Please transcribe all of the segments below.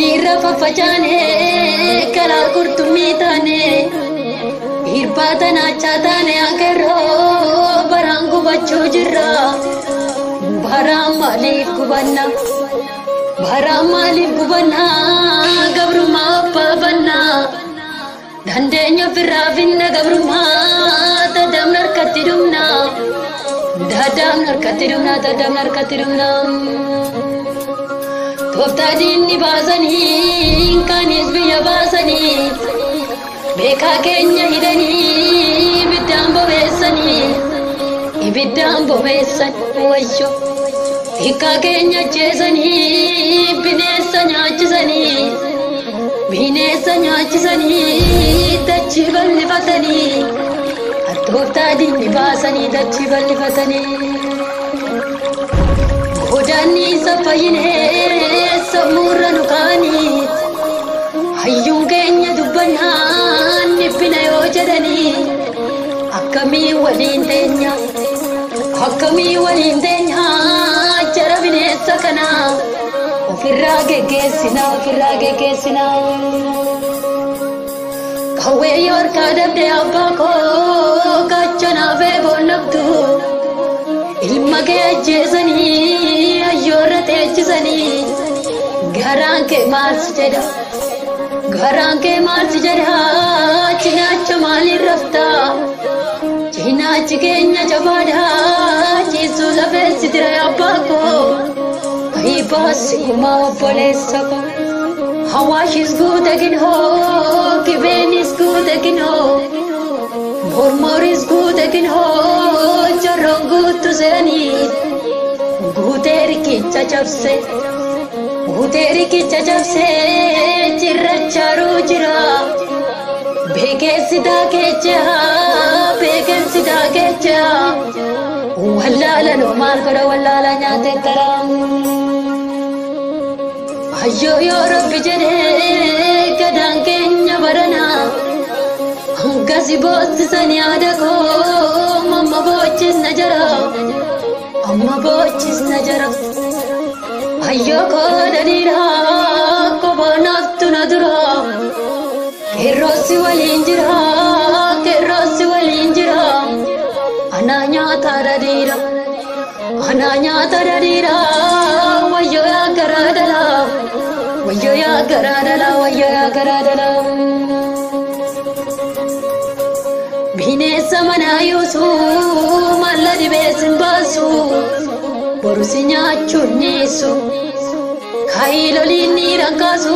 Samiirra faffacaane karaa qurxummii taane irbaata naachaa taane akeeroo baraan gubachuu jirra. Baraan maaliif gubanna? Baraan maaliif gubanna? Gabrummaa abbaa. Dandeenya ofirraa finna gabrummaa dadhabna harkatti dhumna. Dadhabna harkatti dhumna dadhabna harkatti dhumna. Tooftaa diinni baasanii kaanis biyya baasanii beekaa keenya hidhanii ibiddaan bobeessanii ibiddaan bobeessan wayyo. Hiikkaa keenya ajjeesanii bineensa nyaachisanii bineensa nyaachisanii dachii bal'ifatanii tooftaa diinni baasanii dachii bal'ifatanii. Godaanni isa fayyinee sammuurra nu kaanii hayyuun keenya dubbannaan dhiphina yoo jedhanii akkamii waliin teenya akkamii waliin teenya jara bineensa kana ofirraa geggeessina ofirraa geggeessina. Qawwee yoo harkaa dabde abbaa koo gaachanaaf eeboon. Ilma kee ajjeesanii hayyoorra teechisanii garaan kee maal si jedha garaan kee maal si jedha cinaacha maaliin raftaa cinaachi keenya jabaadha ciisuu lafeessi jira abbaa koo ayii gumaa obboleessa koo Hawaashis guute ginhoo Kibeenis guute ginhoo Mormoris guute ginhoo Jorroon guutu se'anii guutee riqicha cabse guutee riqicha cabse cirrachaaruu jira beekeessi daakecha beekeessi daakecha wallaala noo maal godha wallaala nyaatee taraa. Ayyoo yoo rabbi jedhee gadaan keenya baranaa hangasi boosisanii yaada koo amma boochisna jara amma boochisna jara. Ayyoo koo dhadhiidha kophaa naaftu na dura qeerroosi waliin jira qeerroosi waliin jira anaa nyaata dhadhiidha anaa nyaata dhadhiidha wayyoo yaa garaa dhalaa wayyoo yaa garaa dhalaa wayyoo yaa garaa dhalaa. Bineensa manaa yuusu malla dhibeessin baasu borusi nyaachuun niisu kaayiloliin ni rakkaasu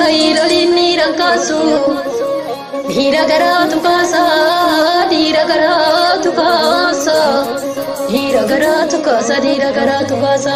kaayiloliin ni rakkaasu dhiira garaatu kaasa dhiira garaatu kaasa dhiira garaatu kaasa dhiira garaatu kaasa.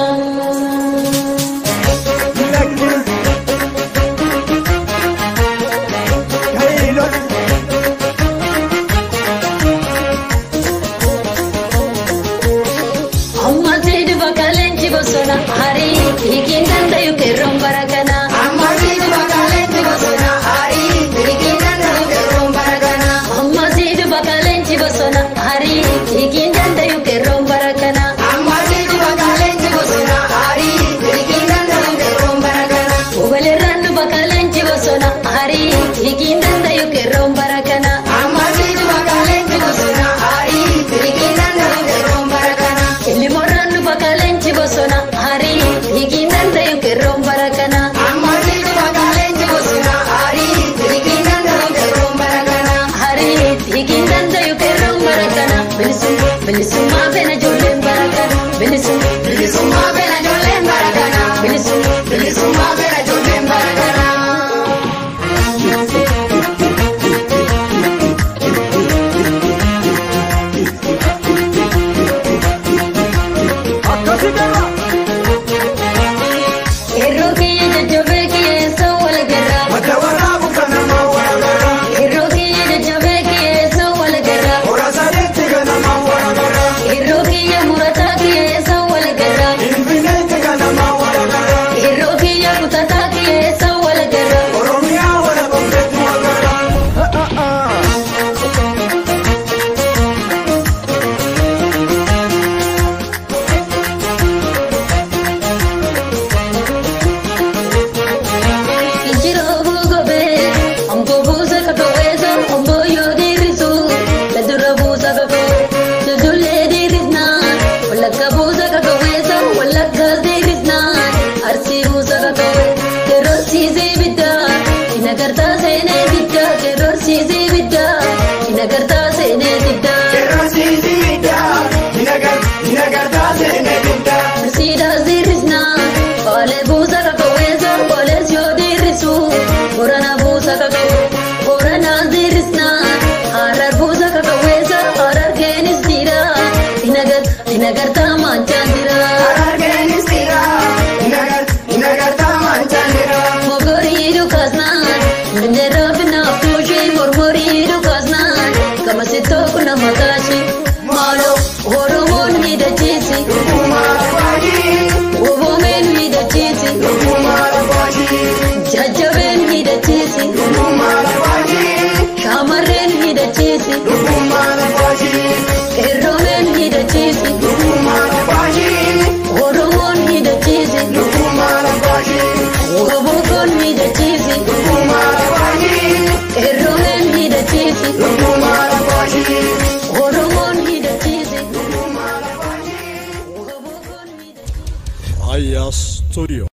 Hiikiin dandayu qeerroon bara kana. Ammasii dhufa kaleenci bosona arii. Hiikiin dandayu qeerroon bara kana. Ammasii dhufa kaleenci bosona arii. Hiikiin dandayu qeerroon bara kana. Ammasii dhufa kaleenci bosona arii. Hiikiin dandayu qeerroon bara kana. Obboleerraan dhufa kaleenci bosona arii. Hiikiin dandayu qeerroon bara kana. Ammasii dhufa kaleenci bosona arii. Hiikiin dandayu qeerroon bara kana. Ilmoorraan dhufa kaleenci bosona arii. Hiikiin dandayu qeerroon bara kana. Ammasii dhufa kaleenci bosona arii. Hiikiin dandayu qeerroon bara kana. Arii hiikiin dandayu qeerroon bara kana. Bilisummaa bilisummaa feena ijoolleen bara kana. Bilisummaa Bilisummaa feena ijoolleen bara kana. Bilisummaa Bilisummaa feena ijoolleen bara kana. Inagartaa seenee diddaa qeerrorsiisii biddaa inagartaa seenee diddaa. Qeerrorsiisii biddaa inagartaa seenee diddaa. Arsiidhaa ziirrisnaa baalee buusa kakawweessa baalees yoo dirrisu Boorana buusa kakawwe Boorana ziirrisnaa Harar buusa kakawweessa Harargeenis jira inagartaa manchaan jira. Harargeenis jira inagartaa manchaan jira. Mogorii dhukaasnaan minera binaaf tuushii mormorii dhukaasnaan gamasittoo kuna mataashi maaloo Oromoon hidhachiisi. Dhuguma lafaashii. Obomeen hidhachiisi. Dhuguma lafaashii. Jajjabeen hidhachiisi. Dhuguma lafaashii. Shamarreen hidhachiisi. Dhuguma lafaashii. Qeerroomeen hidhachiisi. Dhuguma lafaashii. Oromoon hidhachiisi. Dhuguma lafaashii. Obokoon hidhachiisi. Dhuguma lafaashii. Qeerroomeen hidhachiisi. Dhuguma lafaashii. Oromoon hidhachiisi. Dhuguma lafaashii. Obokoon hidhachiisi. Aya Studio.